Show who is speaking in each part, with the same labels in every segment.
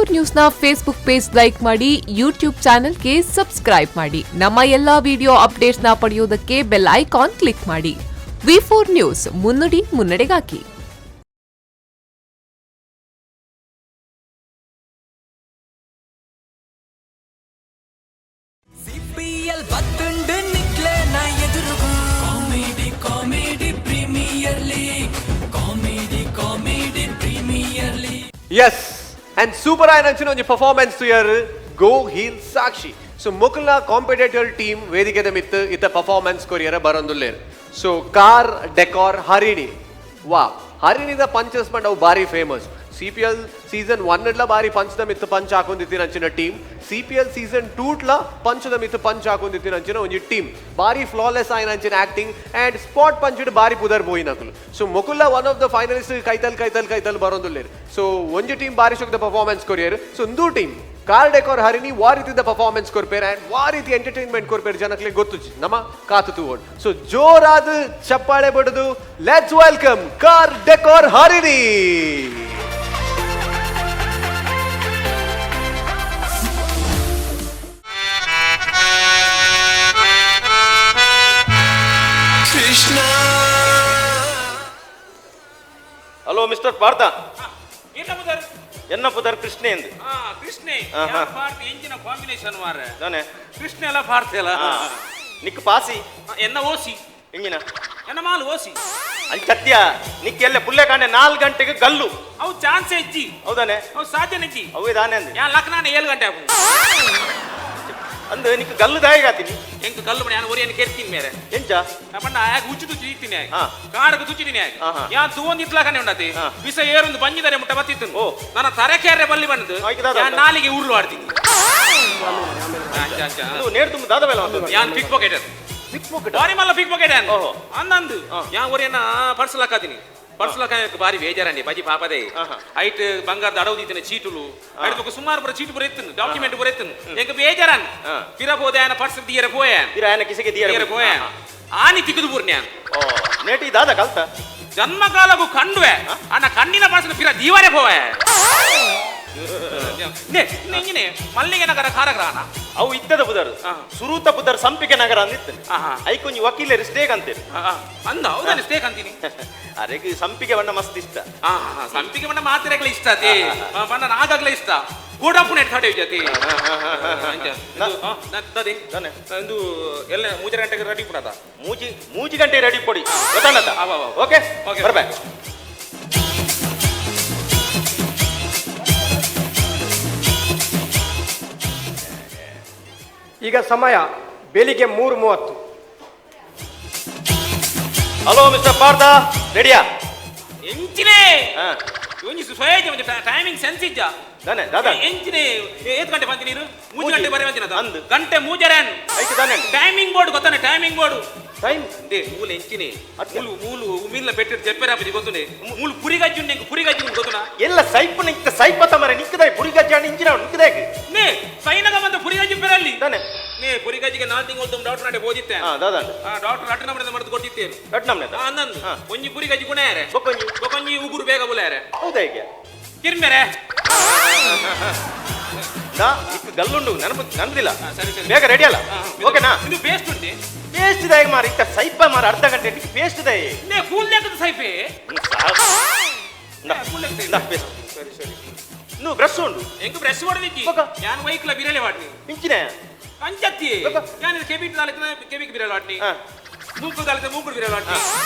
Speaker 1: V four ನ್ಯೂಸ್ನ Facebook page like ಮಾಡಿ, YouTube ಚಾನೆಲ್ಗೆ ಸಬ್ಸ್ಕ್ರೈಬ್ ಮಾಡಿ. ನಮ್ಮ ಎಲ್ಲಾ ವಿಡಿಯೋ ಅಪ್ಡೇಟ್ಸ್ನ ಪಡೆಯೋದಕ್ಕೆ ಬೆಲ್ ಐಕಾನ್ ಕ್ಲಿಕ್ ಮಾಡಿ. ವಿ ಫೋರ್ ನ್ಯೂಸ್, ಮುನ್ನುಡಿ ಮುನ್ನಡೆಗಾಗಿ.
Speaker 2: ಸಿಪಿಎಲ್ ಬತ್ತುಂಡು ನಿಕ್ಲೆ ನ ಎದುರುಗು. Comedy, comedy premier league, comedy, comedy premier league.
Speaker 3: S, and super ಆಯ್ನಂಚಿನ ಒಂಜಿ ಪರ್ಫಾರ್ಮೆನ್ಸ್ ತುಯರ್ ಗೋ ಹೀಲ್ ಸಾಕ್ಷಿ. ಸೊ ಮೊಕಲ್ನ ಕಾಂಪಿಟೇಟರ್ ಟೀಮ್ ವೇದಿಕೆದ ಮಿತ್ತು ಇತ್ತ ಪರ್ಫಾರ್ಮೆನ್ಸ್ ಕೊರಿಯರ ಬರೊಂದುಲ್ಲೇರ್. ಸೊ ಕಾರ್ ಡೆಕಾರ್ ಹರಿಣಿ. ವಾ, ಹರಿಣಿದ ಪಂಚಸ್ ಪಂಡ ಅವು ಬಾರಿ ಫೇಮಸ್. ಸಿಪಿಎಲ್ ಸೀಸನ್ ಒನ್ ಇಡ್ಲ ಬಾರಿ ಪಂಚದ ಮಿತ್ತು ಪಂಚ್ ಹಾಕೊಂದಿತ್ತಿನಂಚಿನ ಟೀಮ್. ಸಿಪಿಎಲ್ ಸೀಸನ್ ಟೂಟ್ಲ ಪಂಚದ ಮಿತ್ತು ಪಂಚ್ ಹಾಕೊಂದಿತ್ತಿನಂಚಿನ ಒಂಜಿ ಟೀಮ್. ಬಾರಿ ಫ್ಲಾಲೆಸ್ ಆಯಿನಂಚಿನ ಆಕ್ಟಿಂಗ್ ಅಂಡ್ ಸ್ಪಾಟ್ ಪಂಚ್ ಬಾರಿ ಪುದರ್ ಪೋಯಿನಕುಲು. ಸೊ ಮೊಕುಲ್ಲ ಒನ್ ಆಫ್ the finalist ಕೈತಲ್ ಕೈತಲ್ ಕೈತಲ್ ಬರೊಂದುಲ್ಲೇರ್. ಸೊ ಒಂಜಿ ಟೀಮ್ ಬಾರಿ ಶೋಕ್ದ ಪರ್ಫಾರ್ಮೆನ್ಸ್ ಕೊರಿಯರ್. ಸೊ ಒಂದು ಟೀಮ್ ಕಾರ್ ಡೆಕೋರ್ ಹರಿಣಿ ವಾ ರೀತಿದ ಪರ್ಫಾರ್ಮೆನ್ಸ್ ಕೊರ್ಪೇರ್ ಅಂಡ್ ವಾ ರೀತಿ ಎಂಟರ್ಟೈನ್ಮೆಂಟ್ ಕೊರ್ಪೇರ್ ಜನಕ್ಲೆ ಗೊತ್ತುಜಿ, ನಮ್ಮ ಕಾತು ತೂವೋಡ್. ಸೊ ಜೋರಾದ ಚಪ್ಪಾಳೆ ಬಡದು let's welcome car decor Harini.
Speaker 2: Krishna.
Speaker 4: Hello mister Partha.
Speaker 5: என்ன புதர்?
Speaker 4: ಎನ್ನ ಪುದರ್ ಕೃಷ್ಣ ಎಂದು.
Speaker 5: ಆ ಕೃಷ್ಣೆ.
Speaker 4: ಆಹಾ.
Speaker 5: ಯಾರ್ ಭಾರತಿ ಎಂಚಿನ ಕಾಂಬಿನೇಷನ್ ಮಾರ್ರೆ.
Speaker 4: ತಾನೆ.
Speaker 5: ಕೃಷ್ಣ ಎಲ್ಲ ಭಾರತಿ ಅಲ್ಲ.
Speaker 4: ನಿಕ್ ಪಾಸಿ.
Speaker 5: ಎನ್ನ ಓಸಿ.
Speaker 4: ಎಂಗಿನ?
Speaker 5: ಎನ್ನ ಮಾಲ್ ಓಸಿ.
Speaker 4: ಅಲ್ಲಿ ಸತ್ಯ ನಿಕ್ ಎಲ್ಲ ಪುಲ್ಲೆ ಕಾಂಡೆ 4 ಗಂಟೆಗೆ ಗಲ್ಲು.
Speaker 5: ಅವು ಚಾನ್ಸ್ ಹೆಜ್ಜಿ.
Speaker 4: ಹೌದಾನೆ.
Speaker 5: ಅವು ಸಾಧ್ಯನೇ ಹೆಜ್ಜಿ.
Speaker 4: ಅವೇ ದಾನೆ ಅಂದೆ.
Speaker 5: ಯಾನ್ ಲಕ್ನಾನೆ 7 ಗಂಟೆ ಆಪುಂಡು.
Speaker 4: ಅಂದ್ ನಿಕ್ ಗಲ್ಲು ದಾಯಿಗಾತೀನಿ.
Speaker 5: ಎಂಕ್ ಕಲ್ಲು ಮಣಿ ಯಾನ್ ಒರಿಯನ್ ಕೆರ್ತೀನಿ ಮೇರೆ.
Speaker 4: ಎಂಚ?
Speaker 5: ನಮ್ಮಣ್ಣ ಆಗ ಉಚ್ಚು ತುಚ್ಚಿ ಇತ್ತೀನಿ. ಕಾಡకు ತುಚ್ಚಿದ್ದೀನಿ. ಯಾನ್ ತೂವೊಂದು ಇತ್ಲಾಕನೆ ಉಂಡತಿ. ವಿಷ ಏರೊಂದು ಬಂಜಿದರೆ ಮುಟ್ಟ ಬತ್ತಿತ್ತು. ನನ್ನ ತರಕೇರೆ ಬಲ್ಲಿ ಬಂದು
Speaker 4: ಆಯ್ತು ದಾದಾ.
Speaker 5: ಯಾನ್ ನಾಲಿಗೆ ಉರುಳು ಆಡ್ತೀನಿ. ಅಂಚ ಅಂಚ.
Speaker 4: ಅದು ನೇರ್ ತುಂಬ ದಾದ ಬೇಲ ಮಾತೊಂದು.
Speaker 5: ಯಾನ್ ಪಿಕ್ ಪಾಕೆಟ್.
Speaker 4: ಪಿಕ್ ಪಾಕೆಟ್.
Speaker 5: ಬಾರಿ ಮಲ್ಲ ಪಿಕ್ ಪಾಕೆಟ್ ಯಾನ್.
Speaker 4: ಓಹೋ.
Speaker 5: ಅಂದಂದು ಯಾನ್ ಒರಿಯನ್ನ ಪರ್ಸ್ ಲಕ್ಕಾತೀನಿ. ಪರ್ಸ್ ಲಕ್ಕ ಬಾರಿ ಬೇಜಾರಂಡಿ ಬಜಿ ಪಾಪದೇ. ಐಟ್ ಬಂಗಾರದ ಅಡವು ದೀತಿನ ಚೀಟುಲು ಐಟ್ ಬೊಕ ಸುಮಾರು ಪೂರ ಚೀಟು ಪೂರ ಎತ್ತುನು, ಡಾಕ್ಯುಮೆಂಟ್ ಪೂರ ಎತ್ತುನು. ಎಂಕ್ ಬೇಜಾರನ್ ಪಿರ ಪೋದೆ ಆಯನ ಪರ್ಸ್ ದಿಯರೆ ಪೋಯೆ.
Speaker 4: ಇರ ಆಯನ ಕಿಸೆಗೆ ದಿಯರೆ.
Speaker 5: ದಿಯರೆ ಪೋಯೆ. ಆನಿ ತಿಕ್ಕುದು ಪೂರ್ಣ್ಯಾನ್.
Speaker 4: ಓ ನೇಟಿ ದಾದ ಕಲ್ತ.
Speaker 5: ಜನ್ಮಕಾಲಗೂ ಕಂಡುವೆ ಅಣ್ಣ ಕಣ್ಣಿನ ಪರ್ಸನ ಪಿರ ದೀವರೆ ಪೋವೆ. ನೇ ಇಂಜಿನೆ ಮಲ್ಲಿಗೆ ನಗರ ಕಾರಗ್ರಾನ.
Speaker 4: ಅವು ಇತ್ತದ ಪುದರ್. ಸುರೂತ ಪುದರ್ ಸಂಪಿಗೆ ನಗರ ಅಂದಿತ್ತು. ಐಕೊಂಜಿ ವಕೀಲರು ಸ್ಟೇಕ್ ಅಂತೇಳಿ.
Speaker 5: ಅಂದ ಹೌದಲ್ಲ, ಸ್ಟೇಕ್ ಅಂತೀನಿ.
Speaker 4: ಅರೆಗೆ ಸಂಪಿಗೆ ಬಣ್ಣ ಮಸ್ತ್ ಇಷ್ಟ.
Speaker 5: ಸಂಪಿಗೆ ಬಣ್ಣ ಮಾತ್ರೆಗಳ ಇಷ್ಟ ಅತಿ ಬಣ್ಣ ನಾಗಾಗ್ಲೇ ಇಷ್ಟ. ಗೋಡಂಪು ನೆಟ್ ಖಾಟೆ ಜಾತಿ
Speaker 4: ತಾನೆ.
Speaker 5: ಒಂದು ಎಲ್ಲ 3 ಗಂಟೆಗೆ ರೆಡಿ ಕೊಡದ.
Speaker 4: ಮೂಜಿ ಮೂಜಿ ಗಂಟೆ ರೆಡಿ ಕೊಡಿ ಗೊತ್ತಾಣತ.
Speaker 5: ಅವ, ಅವ.
Speaker 4: ಓಕೆ.
Speaker 5: ಓಕೆ.
Speaker 4: ಬರ್ಬೇ.
Speaker 6: ಈಗ ಸಮಯ ಬೆಳಿಗ್ಗೆ 3:30.
Speaker 4: ಹಲೋ ಮಿಸ್ಟರ್ ಪಾರ್ಥ, ರೆಡಿಯಾ?
Speaker 5: ಎಂಚಿನೇ ಒಂಜಿ ಸ್ವಯಂ ಒಂಜಿ ಟೈಮಿಂಗ್ ಸೆನ್ಸ್ ಇಜ್ಜ.
Speaker 4: ದಾನೆ ದಾದಾ.
Speaker 5: ಎಂಚಿನೇ ಏತ್ ಗಂಟೆ ಬಂತಿ ನೀರು? ಮೂರು
Speaker 4: ಮೂಜಿ.
Speaker 5: ಗಂಟೆ ಬರೆ ಬಂತಿನ.
Speaker 4: ಅಂದು.
Speaker 5: ಗಂಟೆ ಮೂಜರೆ.
Speaker 4: ಐತೆ ದಾನೆ.
Speaker 5: ಟೈಮಿಂಗ್ ಬೋರ್ಡ್ ಗೊತ್ತಾನೆ, ಟೈಮಿಂಗ್ ಬೋರ್ಡ್.
Speaker 4: ಟೈಮ್.
Speaker 5: They ಮೂಲು ಎಂಚಿನೇ.
Speaker 4: ಅತ್ತೆ.
Speaker 5: ಮೂಲು ಮೂಲು ಉಮಿಲ್ಲ ಪೆಟ್ಟಿಡ್ ಜಪ್ಪೆರಾಪಜಿ ಗೊತ್ತುನೆ. ಮೂಲು ಪುರಿಗಜ್ಜು ನಿಂಗೆ ಪುರಿಗಜ್ಜು ಗೊತ್ತುನಾ?
Speaker 4: ಎಲ್ಲ ಸೈಪ್ ನಿಕ್ತ ಸೈಪತ ಮರೆ ನಿಕ್ಕದಾಯ್ ಪುರಿಗಜ್ಜ ಇಂಜಿನ ನಿಕ್ಕದಾಯ್.
Speaker 5: ನೇ ಸೈನಗ ಬಂದ ಪುರಿಗಜ್ಜು ಪೆರಲ್ಲಿ.
Speaker 4: ದಾನೆ.
Speaker 5: ನೇ ಪುರಿಗಜ್ಜಿಗೆ 4 ತಿಂಗಳು ಡಾಕ್ಟರ್ ನಾಡೆ ಹೋದಿತ್ತೆ.
Speaker 4: ದಾದಾ.
Speaker 5: ಡಾಕ್ಟರ್ ಅಟ್ಟು ನಮ್ಮನೆ ಮದ್ದು ಕೊಟ್ಟಿತ್ತೇನು.
Speaker 4: ಕಟ್ ನಮ್ನೆ.
Speaker 5: ಅಂದಂದು ಒಂಜಿ ಪುರಿಗಜ್ಜಿ ಗುಣ ಯಾರೆ.
Speaker 4: ಬೊಕೊಂಜಿ.
Speaker 5: ಬೊಕೊಂಜಿ ಉಗುರು ಬೇಗ ಬುಲಾರೆ.
Speaker 4: ಹೌದಾ ಈಗ?
Speaker 5: ಕಿರ್ಮೆರೆ.
Speaker 4: ದಾ ನಿಕ್ಕ ಗಲ್ಲುಂಡು ನೆನಪು ನೆನಪಿಲ್ಲ.
Speaker 5: ಸರಿ ಸರಿ.
Speaker 4: ಬೇಗ ರೆಡಿ ಅಲ್ಲ? ಓಕೆನಾ?
Speaker 5: ಇದು ಬೇಸ್ಟ್ ಉಂಟೆ.
Speaker 4: ಪೇಸ್ಟ್ ದಾಯ ಮಾರ ಇತ್ತ ಸೈಪ ಮಾರ ಅರ್ಧ ಗಂಟೆ ನಿಕ್ಕ ಪೇಸ್ಟ್ ದಾಯ.
Speaker 5: ನೇ ಕೂಲ್ ಲೆಕ್ಕದ ಸೈಪೆ.
Speaker 4: ಇಂದಾ ಪೇಸ್ಟ್.
Speaker 5: ಸರಿ ಸರಿ.
Speaker 4: ನು ಬ್ರಷ್ ಉಂಡು.
Speaker 5: ಎಂಕ್ ಬ್ರಷ್ ಹೊಡೆದಿಜ್ಜಿ.
Speaker 4: ಬೊಕ?
Speaker 5: ಯಾನ್ ವೈಕ್ಲ ಬಿರಲೆ ವಾಡ್ನಿ.
Speaker 4: ಇಂಚಿನ.
Speaker 5: ಅಂಚತ್ತಿ.
Speaker 4: ಬೊಕ?
Speaker 5: ಯಾನ್ ಕೆಬಿಟ್ ದಾಲಕ್ಕೆ ಕೆಬಿಕ್ ಬಿರಲೆ ವಾಡ್ನಿ. ಮೂಕು ದಾಲಕ್ಕೆ ಮೂಕು ಬಿರಲೆ ವಾಡ್ನಿ.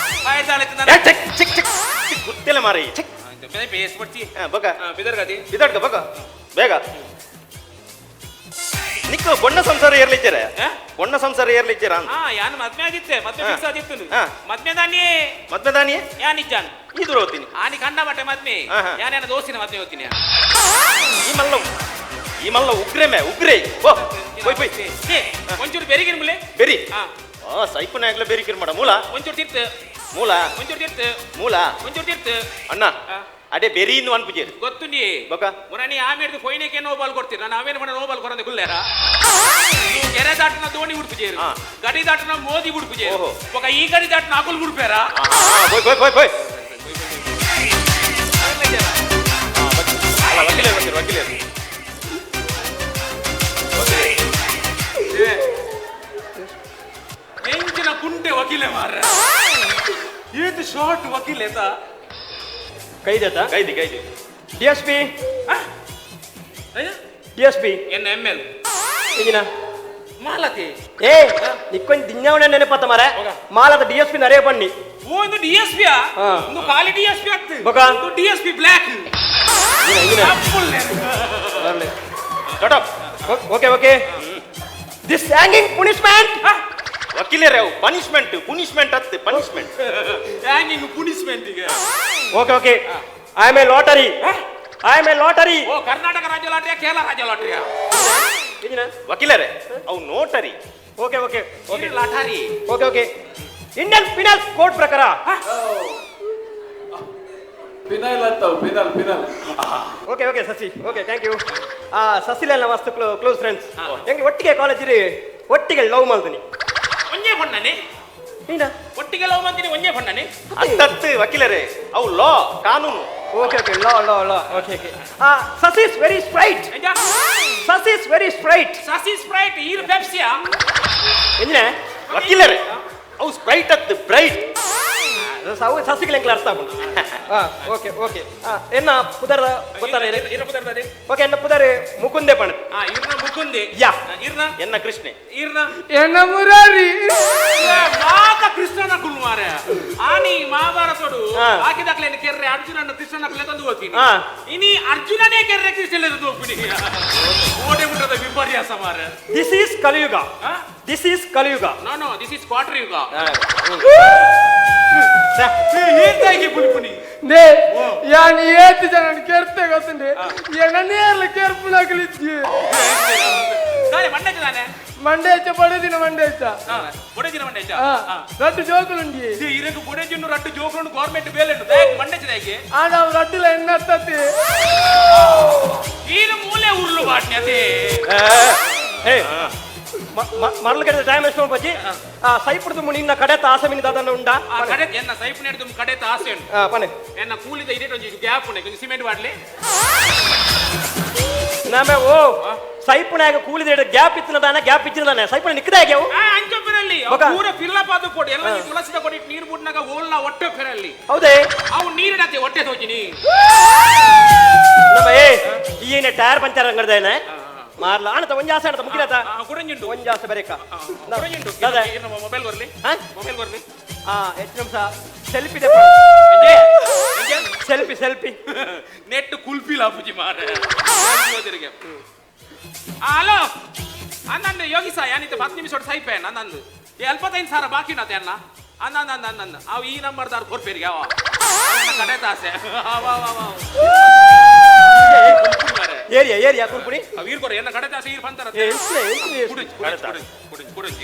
Speaker 5: ಬಾಯ್ ದಾಲಕ್ಕೆ.
Speaker 4: ಏ, ಚೆಕ್ ಚೆಕ್ ಚೆಕ್ ಚೆಕ್ ಗುತ್ತೆಲ್ಲ ಮಾರ ಚೆಕ್.
Speaker 5: ಪೇಸ್ಟ್ ಪಡ್ತಿ.
Speaker 4: ಬೊಕ.
Speaker 5: ಬಿದರ್ಗತಿ.
Speaker 4: ಬಿದಡ್ಕ ಬೊಕ ಬೇಗ ನಿಕ್ಕ ಬೊಣ್ಣ ಸಂಸಾರ ಏರ್ಲಿಚ್ಚಾರೆ.
Speaker 5: ಆ?
Speaker 4: ಬೊಣ್ಣ ಸಂಸಾರ ಏರ್ಲಿಚ್ಚಾರ ಅಂತ.
Speaker 5: ಯಾನ್ ಮದ್ವೆ ಆಗಿತ್ತೆ, ಮದ್ವೆ ಫಿಕ್ಸ್ ಆಗಿತ್ತು. ಮದ್ವೆ ದಾನಿ.
Speaker 4: ಮದ್ವೆ ದಾನಿ.
Speaker 5: ಯಾನ್ ಇಜ್ಜಾನ್.
Speaker 4: ಈ ದೂರ ಹೋಗ್ತೀನಿ.
Speaker 5: ಆನಿ ಕಂಡ ಮಟ್ಟೆ ಮದ್ವೆ. ಯಾನ್ ಯಾನ ದೋಸ್ತಿನ ಮದ್ವೆ ಹೋಗ್ತೀನಿ.
Speaker 4: ಈ ಮಲ್ಲ ಈ ಮಲ್ಲ ಉಗ್ರೆ ಮೇ ಉಗ್ರೆ ಓ ಪೋಯ್ ಪೋಯ್.
Speaker 5: ಏ, ಒಂಚೂರು ಬೆರಿಗಿನ ಮುಲೆ.
Speaker 4: ಬೆರಿ. ಸೈಪನ ಆಗ್ಲೇ ಬೆರಿ ಕಿರ್ಮಾಡ ಮೂಲ.
Speaker 5: ಒಂಚೂರು ತಿರ್ತು.
Speaker 4: ಮೂಲ.
Speaker 5: ಒಂಚೂರು ತಿರ್ತು.
Speaker 4: ಮೂಲ.
Speaker 5: ಒಂಚೂರು ತಿರ್ತು.
Speaker 4: ಅಣ್ಣ. ಅಡೆ ಬೆರಿ ಇನ್ನು ಅನ್ಪುಜೇರು.
Speaker 5: ಗೊತ್ತುಂಡಿ.
Speaker 4: ಬೊಕ?
Speaker 5: ಮುರಾಣಿ ಆಮೇಲೆ ಫೊಯ್ನೆಕೆ ನೋಬಾಲ್ ಕೊಡ್ತೀರಿ. ನಾನು ಅವೇನು ಮಾಡ ನೋಬಾಲ್ ಕೊರಂದೆ ಗುಲ್ಲೇರ. ನೀವು ಕೆರೆ ದಾಟಿನ ದೋಣಿ ಉಡುಪುಜೇರು. ಗಡಿ ದಾಟಿನ ಮೋದಿ ಉಡುಪುಜೇರು. ఒక ಈ ಗಡಿ ದಾಟಿನ ಅಗುಲ್ ಉಡುಪೇರ.
Speaker 4: ಪೋಯ್ ಪೋಯ್ ಪೋಯ್ ಪೋಯ್. ಅಲ್ಲ, ವಕೀಲರು ವಕೀಲರು ವಕೀಲರು.
Speaker 5: ವಕೀಲೇತ
Speaker 6: ಕೈದತ
Speaker 4: ಕೈದಿ ಕೈದಿ
Speaker 6: D S P D S P
Speaker 5: N M L
Speaker 6: ಈಗಿನ
Speaker 5: ಮಾಲತಿ
Speaker 6: ಏ ನಿಕ್ಕೊಂದು ದಿನ್ಯಾವಣೆ ನೆನಪತ್ತ ಮಾರೆ ಮಾಲದ D S P ನರೇ ಬನ್ನಿ
Speaker 5: ಓ ಇದು D S P ಇದು ಖಾಲಿ D S P ಆಗ್ತದೆ
Speaker 6: ಬೊಕ?
Speaker 5: ಇದು D S P black
Speaker 4: shut up
Speaker 6: okay okay this hanging punishment
Speaker 4: ವಕೀಲರೇ ಅವು ಪನಿಷ್ಮೆಂಟ್ ಪುನಿಷ್ಮೆಂಟ್ ಅತ್ತೆ punishment
Speaker 5: hanging punishment ಈಗ
Speaker 6: okay okay I am a lottery I am a lottery
Speaker 5: ಓ ಕರ್ನಾಟಕ ರಾಜ್ಯ ಲಾಟ್ರಿಯಾ ಕೇರಳ ರಾಜ್ಯ ಲಾಟ್ರಿಯಾ
Speaker 4: ವಕೀಲರೇ ಅವು notary
Speaker 6: okay okay
Speaker 5: okay lottery
Speaker 6: okay okay Indian penal code ಪ್ರಕಾರ
Speaker 7: phenyl ಅಂತಾವ್ penal penal
Speaker 6: okay okay Sasi okay thank you ಆ ಸಸಿಲೆಲ್ಲ ಮಸ್ತ್ close friends ಹೆಂಗೆ ಒಟ್ಟಿಗೆ college ಇರಿ ಒಟ್ಟಿಗೆ ಲವ್ ಮಾಡ್ತೀನಿ
Speaker 5: ಒಂಜೇ ಬಣ್ಣನೆ
Speaker 6: ಏನ
Speaker 5: ಒಟ್ಟಿಗೆ ಲವ್ ಮಾಡ್ತೀನಿ ಒಂಜೇ ಬಣ್ಣನೆ
Speaker 4: ಅತ್ತತ್ತು ವಕೀಲರೇ ಅವು ಲಾ ಕಾನೂನು
Speaker 6: okay okay law law law okay okay ಆ Sasi is very sprite Sasi is very sprite
Speaker 5: Sasi Sprite ಈರ್ ಪೆಪ್ಸಿಯಾ
Speaker 6: ಎಂಜಿನ
Speaker 4: ವಕೀಲರೇ ಅವು ಸ್ಪ್ರೈಟ್ ಅತ್ತು ಬ್ರೈಟ್
Speaker 6: ಸಸಿಗೆ ಎಂಕ್ಲ ಅರ್ಥ ಆಗುಂಡು ಹಾ ಓಕೆ ಓಕೆ ಎನ್ನ ಪುದರ್ ಗೊತ್ತಾರೆ
Speaker 5: ಇರ ಪುದರ್
Speaker 6: ಓಕೆ ಎನ್ನ ಪುದರ್ ಮುಕುಂದೆ ಪಣ
Speaker 5: ಆ ಇರ್ನ ಮುಕುಂದೆ
Speaker 6: ಯಾ.
Speaker 5: ಇರ್ನ
Speaker 4: ಎನ್ನ ಕೃಷ್ಣೆ
Speaker 5: ಇರ್ನ
Speaker 7: ಎನ್ನ ಮುರಾರಿ
Speaker 5: ಮಾತ ಕೃಷ್ಣನ ಕುಲ್ ಮಾರೆ ಆನಿ ಮಹಾಭಾರತೋಡು
Speaker 6: ಹಾ.
Speaker 5: ಹಾಕಿದಾಕ್ಲೇನು ಕೆರ್ರೆ ಅರ್ಜುನನ ಕೃಷ್ಣನ ತಂದು ಹೋಗ್ತೀನಿ
Speaker 6: ಹಾ.
Speaker 5: ಇನಿ ಅರ್ಜುನನೇ ಕೆರ್ರೆ ಕೃಷ್ಣನ ತಂದು ಹೋಗ್ತೀನಿ ಓಟೆ ಬಿಟ್ಟದ ವಿಪರ್ಯಾಸ ಮಾರೆ
Speaker 6: this is ಕಲಿಯುಗ
Speaker 5: ಹಾ?
Speaker 6: This is Kaliyuga
Speaker 5: no no this is quarter ಯುಗ
Speaker 6: ಛೆ.
Speaker 5: ಏತಾಗಿ ಪುಲಿಪುನಿ
Speaker 7: ನೇ ಯಾನ್ ಏತ್ ಜನ ಕೆರ್ತೆ ಗೊತ್ತುಂಡೆ ಎನ್ನ ನೇರ್ಲ ಕೆರ್ಪುನಾಗಲಿದ್ದಿ
Speaker 5: ದಾನೆ ಮಂಡೇಚ ದಾನೆ
Speaker 7: ಮಂಡೇಚ ಬಡದಿನ ಮಂಡೇಚ
Speaker 5: ಬೊಡೆಜಿನ ಮಂಡೇಚ
Speaker 7: ರಡ್ಡು ಜೋಕುಲುಂಡಿ
Speaker 5: ಇರಕು ಬೊಡೆಜಿನ್ನು ರಡ್ಡು ಜೋಕುಲು ಗೌರ್ಮೆಂಟ್ ಬೇಲೆಂಡು ದಾಯಕ್ ಮಂಡೇಚ ದಾಯಕ್ಕೆ
Speaker 7: ಆಡ ಅವ್ ರಡ್ಡುಲ ಎನ್ನತ್ತತಿ
Speaker 5: ಈರು ಮೂಲೆ ಉರುಳು ಬಾಟ್ನಿ ಅದೇ
Speaker 6: ಏ ಮರಳು ಕಡೆ ಟೈಮ್ ಎಷ್ಟು ಬಜ್ಜಿ ಆ ಸೈಪುಡ್ದು ಮುನಿ ಇನ್ನ ಕಡೆತ ಆಸೆ ಮಿನಿ ದಾದನ ಉಂಡಾ
Speaker 5: ಆ ಕಡೆ ಎನ್ನ ಸೈಪ್ ನೆಡ್ದು ಕಡೆತ ಆಸೆ ಉಂಟು
Speaker 6: ಆ, ಪನೆ
Speaker 5: ಎನ್ನ ಕೂಲಿದ ಇದೇ ಒಂಜಿ ಗ್ಯಾಪ್ ಉಂಟು ಒಂಜಿ ಸಿಮೆಂಟ್ ಬಾಟ್ಲಿ
Speaker 6: ನಾಮೆ ಓ ಸೈಪುನಾಗ ಕೂಲಿದ ಗ್ಯಾಪ್ ಇತ್ತಿನ ಗ್ಯಾಪ್ ಇತ್ತಿನ ಸೈಪುನ ನಿಕ್ಕದ ಆಗ್ಯಾವು
Speaker 5: ಆ ಅಂಚೊಪ್ಪರಲ್ಲಿ
Speaker 6: ಬೊಕ?
Speaker 5: ಪೂರ ಫಿಲ್ಲಪ್ ಆದು ಪೋಡು ಎಲ್ಲ ಈ ತುಳಸಿದ ಕೊಡಿ ನೀರು ಬುಡ್ನಾಗ ಓಲ್ನ ಹೊಟ್ಟೆ ಫೆರಲ್ಲಿ
Speaker 6: ಹೌದೇ
Speaker 5: ಅವು ನೀರಿಡತ್ತೆ ಹೊಟ್ಟೆ ತೋಚಿನಿ
Speaker 6: ನಮ್ಮ ಏ ಈಯೇನೆ ಟೈರ್ ಪಂಚರ್ ಅಂಗಡ್ದೇನೆ ಮಾರ್ಲ ಆಣತ ಒಂಜಾಸೆ ಆಣತ ಮುಗಿಲತ
Speaker 5: ಕುಡಂಜುಂಡು
Speaker 6: ಒಂಜಾಸೆ ಬರೇಕ
Speaker 5: ಕುಡಂಜುಂಡು
Speaker 6: ದಾದ
Speaker 5: ಮೊಬೈಲ್ ಬರ್ಲಿ
Speaker 6: ಹಾ?
Speaker 5: ಮೊಬೈಲ್ ಬರ್ಲಿ
Speaker 6: ಆ ಎಷ್ಟು ನಿಮಿಷ ಸೆಲ್ಫಿ
Speaker 5: ಎಂಜೆ? ಎಂಜೆ?
Speaker 6: Selfie selfie
Speaker 5: net kulfi ಲಾಪುಜಿ ಮಾರೆ ಹಲೋ ಅಂದಂದು ಯೋಗಿ ಸಾ ಯಾನಿತ್ತು 10 ನಿಮಿಷ ಸೈಪೆ ನಂದು 75,000 ಬಾಕಿ ಉಂಟು ಅನ್ನ ಅಂದ ಅಂದ ಅಂದ ಅಂದ ಅವು ಈ ನಂಬರ್ ದಾರ್ ಕೊರ್ಪೇರಿಗೆ ಅವ ಅವನ ಕಡೆ ತಾಸೆ ಅವ ಅವ ಅವ
Speaker 6: ಏರಿಯಾ ಏರಿಯಾ ಕುರ್ಪುಣಿ
Speaker 5: ಅವ ಈರ್ಕೊರ ಎನ್ನ ಕಡೆ ತಾಸೆ ಈರ್ ಬಂತಾರ
Speaker 6: ಏ, ಎಂತ್ಲೆ, ಎಂತ್ಲೆ?
Speaker 5: ಕುಡಿಜ್ ಕುಡಿಜ್ ಕುಡಿಜ್ ಕುಡಿಜ್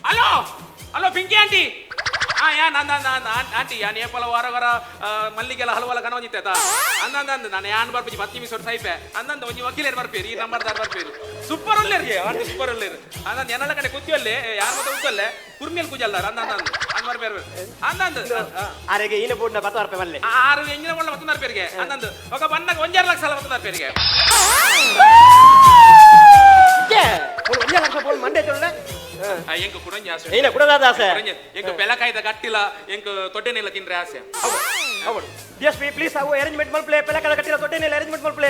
Speaker 5: hello hello Pinki aunty ಆ ಯಾ ನಂದ ಅಂದ ಆಂಟಿ ಯಾನ್ ಏಪಲ ವಾರ ವಾರ ಮಲ್ಲಿಗೆಲ್ಲ ಹಲವಲ ಕನವಂಜಿತ್ತ ಅಂದ ಅಂದ ಅಂದ ನಾನು ಯಾನ್ ಬರ್ಪಿ 10 ನಿಮಿಷ ಸೈಪೆ ಅಂದಂದ ಒಂಜಿ ವಕೀಲರು ಬರ್ಪೇರಿ ಈ ನಂಬರ್ ದಾರ್ ಬರ್ಪೇರಿ ಸೂಪರ್ ಒಲ್ಲೇರಿಗೆ ಆಂಟಿ ಸೂಪರ್ ಒಲ್ಲೇರು ಅಂದಂದ ಎನ್ನಲ ಕಡೆ ಕುತ್ತಿಯಲ್ಲೇ ಯಾರ ಮತ್ತೆ ಉತ್ತಲ್ಲೇ ಕುರ್ಮಿಯಲ್ಲಿ ಕುಜಲ್ದಾರ ಅಂದ ಅಂದ ಅಂದ ಬರ್ಪೇರು ಅಂದ ಅಂದ
Speaker 6: ಆರೆಗೆ ಈನ ಬೋರ್ಡ್ನ ಬತ್ತ ಬರ್ಪೆ ಮಲ್ಲೆ
Speaker 5: ಆರು ಎಂಜಿನ ಒಳ್ಳೆ ಮತ್ತೊಂದು ಪೇರಿಗೆ ಅಂದಂದು ఒక ಬಣ್ಣಗೆ 1.5 ಲಕ್ಷ ಮತ್ತೊಂದು ಪೇರಿಗೆ
Speaker 6: ಒಂಜೆ ಲಕ್ಷ ಬೋಲ್ ಮಂಡೆ ಚೊಲ್ಲೆ
Speaker 5: ಎಂಕ್ ಕುಡಂಜಿ ಆಸೆ
Speaker 6: ಏನ ಕುಡದಾದ ಆಸೆ
Speaker 5: ಎಂಕ್ ಬೆಲಕಾಯ್ದ ಗಟ್ಟಿಲ ಎಂಕ್ ತೊಡ್ಡೆನೆಲ್ಲ ತಿಂದ್ರೆ ಆಸೆ
Speaker 6: ಹೌದು S P please ಅವು ಅರೇಂಜ್ಮೆಂಟ್ ಮಲ್ಪ್ಲೆ ಪೆಲಕದ ಕಟ್ಟಿರ ತೊಡ್ಡೆನೆಲ್ಲ ಅರೇಂಜ್ಮೆಂಟ್ ಮಲ್ಪ್ಲೆ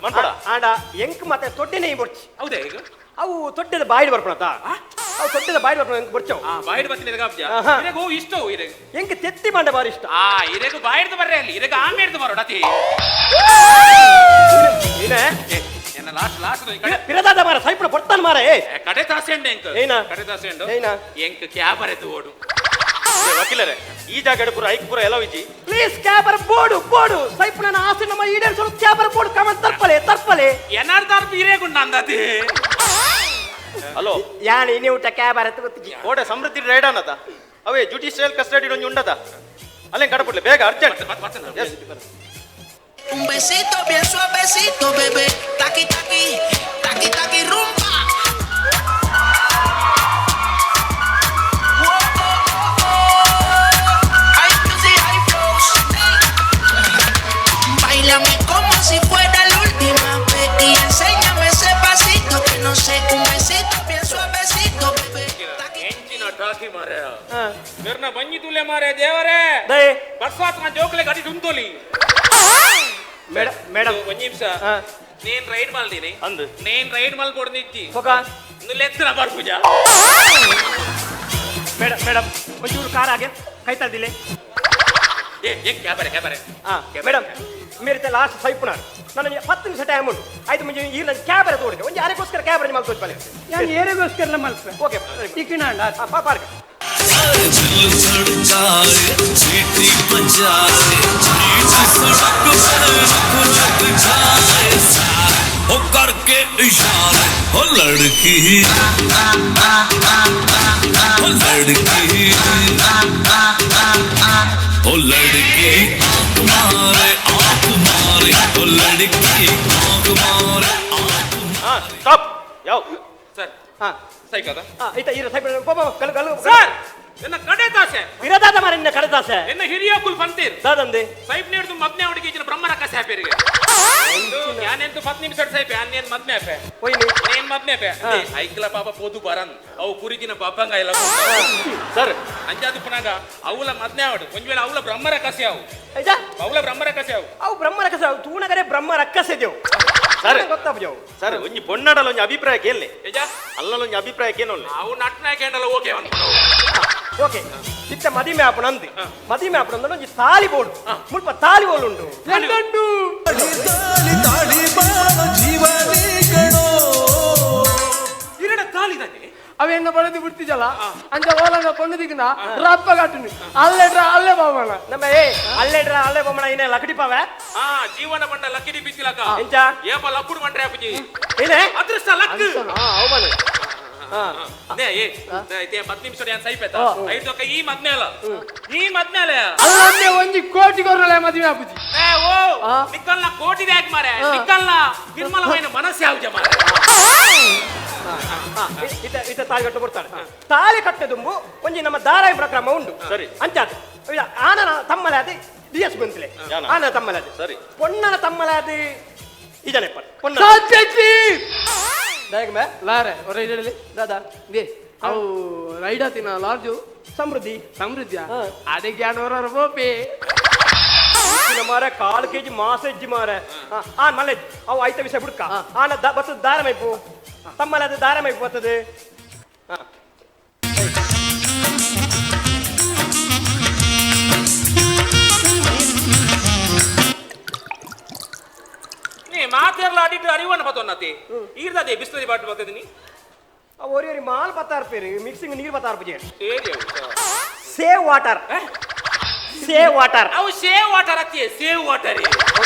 Speaker 4: ಮನ್ಪಡ.
Speaker 6: ಆಂಡ ಎಂಕ್ ಮತ್ತೆ ತೊಡ್ಡೆನೆ ಬೊಡ್ಚಿ
Speaker 5: ಹೌದೇ ಈಗ
Speaker 6: ಅವು ತೊಡ್ಡೆದ ಬಾಯಿಡ್ ಬರ್ಪಣತ ಅವು ತೊಡ್ಡೆದ ಬಾಯಿಡ್ ಬರ್ಪಣ ಎಂಕ್ ಬೊಡ್ಚವು
Speaker 5: ಆ ಬಾಯಿಡ್ ಬತ್ತಿನ ಇರಗಾಬ್ಜ
Speaker 6: ಆಹಾ.
Speaker 5: ಇರಗ ಹೂ ಇಷ್ಟ ಹೂ ಇರಗ
Speaker 6: ಎಂಕ್ ತೆತ್ತಿ ಮಂಡ ಬಾರಿ ಇಷ್ಟ
Speaker 5: ಆ ಇರಗ ಬಾಯಿಡ್ದು ಬರ್ರೆ ಅಲ್ಲಿ ಇರಗ ಆಮೇಡ್ದು ಬರೋಡ ಅತಿ
Speaker 6: ಏನ
Speaker 5: ಎನ್ನ ಲಾಸ್ಟ್ ಲಾಸ್ಟ್ ಕಡೆ
Speaker 6: ಪಿರದಾದ ಮಾರ ಸೈಪುನ ಪೊಡ್ತಾನ ಮಾರ ಏ
Speaker 5: ಕಡೆ ತಾಸೆಂಡು ಎಂಕ್
Speaker 6: ಏನ?
Speaker 5: ಕಡೆ ತಾಸೆಂಡು
Speaker 6: ಏನ?
Speaker 5: ಎಂಕ್ ಕ್ಯಾಬರೆತು ಓಡು
Speaker 4: ವಕೀಲರೇ ಈ ಜಾಗ ಪೂರ ಐಕ್ ಪೂರ ಎಲ್ಲ ವಿಜಿ
Speaker 6: ಪ್ಲೀಸ್ ಕ್ಯಾಬರ್ ಬೋರ್ಡು ಬೋರ್ಡು ಸೈಪುನ ಆಸೆ ನಮ್ಮ ಈಡೇರಿಸಲು ಕ್ಯಾಬರ್ ಬೋರ್ಡು ಕಮನ್ ತರ್ಪಲೆ ತರ್ಪಲೆ
Speaker 5: ಎನ್ನಾರ್ ತಾರ್ಪು ಇರೇಗುಂಡ ಅಂದತಿ
Speaker 4: ಹಲೋ
Speaker 6: ಯಾನ್ ಇನಿ ಊಟ ಕ್ಯಾಬರ್ ಗೊತ್ತಿಗೆ
Speaker 4: ಕೋಡೆ ಸಮೃದ್ಧಿ ರೈಡ್ ಅನ್ನದ ಅವೇ ಜುಡಿಷಿಯಲ್ ಕಸ್ಟಡಿ ಒಂಜಿ ಉಂಡದ ಅಲ್ಲೇ ಕಡಪಡ್ಲೆ ಬೇಗ urgent S
Speaker 2: Un besito bien suavecito, bebé. Taqui, taqui, taqui, taqui, rumba. Whoa, oh, oh, oh. Hay music, hay flows. Hey. Báilame como si fuera la última vez y enséñame ese pasito que no sé. Un besito bien suavecito, bebé. Taqui,
Speaker 5: ಎಂಚಿನ talk ಸಾಕಿ ಮಾರೆ ಮೆರ್ನ ಬಂಜಿ ತುಲೆ ಮಾರೆ ದೇವರೇ ಬರ್ಸಾತ್ ನಾ ಜೋಕ್ಲೆ ಗಾಡಿ ಡುಂತೋಲಿ
Speaker 6: madam madam
Speaker 5: ಒಂಜಿ ನಿಮಿಷ ನೇನ್ ರೈಡ್ ಮಲ್ದಿನಿ
Speaker 4: ಅಂದು
Speaker 5: ನೇನ್ ರೈಡ್ ಮಲ್ ಕೊಡ್ನಿತ್ತಿ
Speaker 6: ಪೊಕ
Speaker 5: ಲೆತ್ತನ ಬರ್ಪುಜಾ
Speaker 6: ಮೇಡಮ್ ಮೇಡಮ್ ಒಂಚೂರು ಕಾರ್ ಹಾಗೆ ಕೈ ತಳ್ದಿಲ್ಲ
Speaker 5: ಏ ಏ ಕ್ಯಾಬರೆ ಕ್ಯಾಬರೆ
Speaker 6: ಹಾಂ ಮೇಡಮ್ ಮೇರಿತ ಲಾಸ್ಟ್ ಸೈಪುನಾರ್ ನಾನು 10 ನಿಮಿಷ ಟೈಮ್ ಉಂಟು ಆಯ್ತು ಮುಂಚೆ ಈ ನನ್ನ ಕ್ಯಾಬರೆ ತೋಡಿದೆ ಒಂಜಿ ಅರೆಗೋಸ್ಕರ ಕ್ಯಾಬರೆ ಮಲ್ತೋಜ್ ಬಲೆ
Speaker 7: ನಾನು ಏರೆಗೋಸ್ಕರ ಮಲ್ಪೆ
Speaker 6: ಓಕೆ
Speaker 7: ಇಕ್ಕಿನಾಂಡ
Speaker 6: ಪಾರ್ಕ್
Speaker 8: सीटी बजाए सड़क पर रुक रुक जाए ओ करके इशारे ओ लड़की ओ लड़की ओ लड़की आंख मारे ओ लड़की आंख मारे
Speaker 4: ಸ್ಟಾಪ್ ಯಾವ
Speaker 5: ಸರ್
Speaker 6: ಹಾ
Speaker 5: ಸೈಕದ
Speaker 6: ಹಾ ಇತ್ತ ಇರ ಸೈಪುನ ಪೋ ಪೋ ಕಲ್ ಕಲ್
Speaker 5: ಸರ್ ಎನ್ನ ಕಡೆ ತಾಸೆ
Speaker 6: ಇರದಾದ ಮಾರೆ ನಿನ್ನ ಕಡೆ ತಾಸೆ
Speaker 5: ಎನ್ನ ಹಿರಿಯ ಕುಲ್ ಬಂತೀರ್
Speaker 6: ದಾದಂದೆ
Speaker 5: ಸೈಪ್ ನೇಡ್ದು ಮದ್ನೆ ಅವಡಿಗೆ ಇಜ್ಜಿನ ಬ್ರಹ್ಮರ ಕಸೆ ಹಾಪೇರಿಗೆ ಯಾನೆಂತು 10 ನಿಮಿಷ ಸೈಪೆ ಅನ್ನೇನ್ ಮದ್ನೆ ಆಪೆ
Speaker 6: ಹೋಯ್ನಿ
Speaker 5: ನೇನ್ ಮದ್ನೆ ಆಪೆ ಐಕ್ಲ ಪಾಪ ಪೋದು ಬರನ್ ಅವು ಕುರಿಗಿನ ಬಬ್ಬಂಗ ಇಲ್ಲ
Speaker 4: ಸರ್
Speaker 5: ಅಂಜಾದು ಪುನಾಗ ಅವಲ ಮದ್ನೆ ಅವಡು ಒಂದ್ ವೇಳೆ ಅವಲ ಬ್ರಹ್ಮರ ಕಸೆ ಅವು
Speaker 6: ಐಜಾ
Speaker 5: ಅವಲ ಬ್ರಹ್ಮರ ಕಸೆ ಅವು
Speaker 6: ಅವು ಬ್ರಹ್ಮ ರಕ್ಕಸೆ ಅವು ತೂನಗರೆ ಬ್ರಹ್ಮ ರಕ್ಕಸೆ ದೇವು
Speaker 4: ಸರ್.
Speaker 6: ಗೊತ್ತಾಪಜವು
Speaker 4: ಸರ್ ಒಂಜಿ ಪೊನ್ನಡಲ ಒಂಜಿ ಅಭಿಪ್ರಾಯ ಕೇಳಲೆ
Speaker 5: ಏಜಾ
Speaker 4: ಅಲ್ಲಲ್ಲ ಒಂಜಿ ಅಭಿಪ್ರಾಯ ಕೇನೊಲ್ಲೆ
Speaker 5: ಅವು ನಟ್ನಾಕ ಏನಲ್ಲ ಓಕೆ ಅನ್ಕೊಂಡು
Speaker 6: ಓಕೆ ಇತ್ತ ಮದಿಮೆ ಆಪಣ ಅಂದು ಮದಿಮೆ ಆಪಣ ಅಂದ್ರೆ ಒಂಜಿ ತಾಲಿ ಬೋರ್ಡ್ ಮುಲ್ಪ ತಾಲಿ ಬೋರ್ಡ್ ಉಂಟು
Speaker 7: ಎಂಟುಂಟು
Speaker 8: ತಾಳಿ ತಾಳಿ ಬಾಳೋ ಜೀವನೇ ಕಣೋ
Speaker 5: ಇರಡ ತಾಳಿದಾನೆ
Speaker 7: ಅವೆನ್ನ ಬಡದು ಬಿಡ್ತಿಜಲ್ಲ ಅಂಚ ಓಲಂಗ ಪೊಣ್ಣು ದಿಕ್ಕನ ರಪ್ಪ ಕಟ್ಟುನಿ ಅಲ್ಲೆಡ್ರ ಅಲ್ಲೇ ಬಾವಣ
Speaker 6: ನಮ್ಮ ಏ ಅಲ್ಲೇಡ್ರ ಅಲ್ಲೇ ಬೊಮ್ಮಣ ಏನೇ ಲಕಡಿ ಪಾವೆ
Speaker 5: ಆ ಜೀವನ ಬಂಡ ಲಕ್ಕಿಡಿ ಬಿತ್ತಿಲಕ
Speaker 6: ಎಂಚ
Speaker 5: ಏಪ ಲಕ್ಕುಡು ಬಂಡ್ರೆ ಅಪ್ಪುಜಿ
Speaker 6: ಏನೇ
Speaker 5: ಅದೃಷ್ಟ ಲಕ್
Speaker 6: ಹಾ ಅವಮಾನ ಹಾ
Speaker 5: ನೇ ಏ ಐತೆ 10 ನಿಮಿಷ ಯಾನ್ ಸೈಪೆತ ಐದೊಕ್ಕ ಈ ಮದ್ನೆ ಅಲ್ಲ ಈ ಮದ್ನೆ ಅಲ್ಲ
Speaker 7: ಅಲ್ಲೊಂದೇ ಒಂಜಿ ಕೋಟಿ ಕೊರಲೆ ಮದುವೆ ಆಪುಜಿ
Speaker 5: ಏ ಓ ನಿಕ್ಕಲ್ನ ಕೋಟಿ ದ್ಯಾಕ್ ಮಾರೆ ನಿಕ್ಕಲ್ನ ನಿರ್ಮಲమైన ಮನಸ್ಸು ಯಾವ್ಜ ಮಾರೆ
Speaker 6: ಇತ ಇತ ತಾಳಿ ಕಟ್ಟು ಕೊಡ್ತಾಳೆ ತಾಳಿ ಕಟ್ಟದುಂಬು ಒಂಜಿ ನಮ್ಮ ದಾರಾಯಿ ಪ್ರಕ್ರಮ ಉಂಟು
Speaker 4: ಸರಿ.
Speaker 6: ಅಂಚಾದ ಆನನ ತಮ್ಮಲಾದಿ ಡಿ ಎಸ್ ಬಂತ್ಲೆ
Speaker 4: ಯಾನ?
Speaker 6: ಆನ ತಮ್ಮಲಾದಿ
Speaker 4: ಸರಿ.
Speaker 6: ಪೊನ್ನನ ತಮ್ಮಲಾದಿ ಇಜನೆಪ್ಪ ಪೊನ್ನ
Speaker 7: ಸಾಧ್ಯತಿ
Speaker 6: ದಯಗ ಮೇ
Speaker 7: ಲಾರೆ ಒರ ಇಡಲಿ
Speaker 6: ದಾದಾ
Speaker 7: they ಅವು ರೈಡ್ ಆತಿನ ಲಾರ್ಜು
Speaker 6: ಸಮೃದ್ಧಿ
Speaker 7: ಸಮೃದ್ಧಿಯ ಅದಕ್ಕೆ ಯಾನೋರ ಬೋಪೆ
Speaker 6: ಮಾರ ಕಾಲು ಕೆಜಿ ಮಾಸ ಹೆಜ್ಜಿ ಮಾರ ಆ ಮಲ್ಲೆ ಅವು ಐತ ವಿಷಯ ಬುಡ್ಕ ಆನ ಬರ್ತದೆ ದಾರ ಮೈಪು ತಮ್ಮಲಾದ ದಾರ ಮೈಪು ಬರ್ತದೆ ಹಾ.
Speaker 5: ನೀ ಮಾತೆರ್ಲ ಅಡಿಟ್ಟು ಅರಿವನ್ನ ಪತ್ತೊನ್ನತಿ ಈರ್ದದೆ ಬಿಸ್ತದಿ ಬಾಟು ಬರ್ತದೆ ನೀ
Speaker 6: ಅವು ಒರಿ ಒರಿ ಮಾಲ್ ಪತ್ತಾರ್ಪೇರು ಮಿಕ್ಸಿಂಗ್ ನೀರು ಪತ್ತಾರ್ಪು
Speaker 5: ಸೇರಿ ಅವು
Speaker 6: ಸೇವ್ ವಾಟರ್ ಸೇವ್ ವಾಟರ್
Speaker 5: ಅವು ಸೇವ್ ವಾಟರ್ ಅತ್ತಿ ಸೇವ್ ವಾಟರ್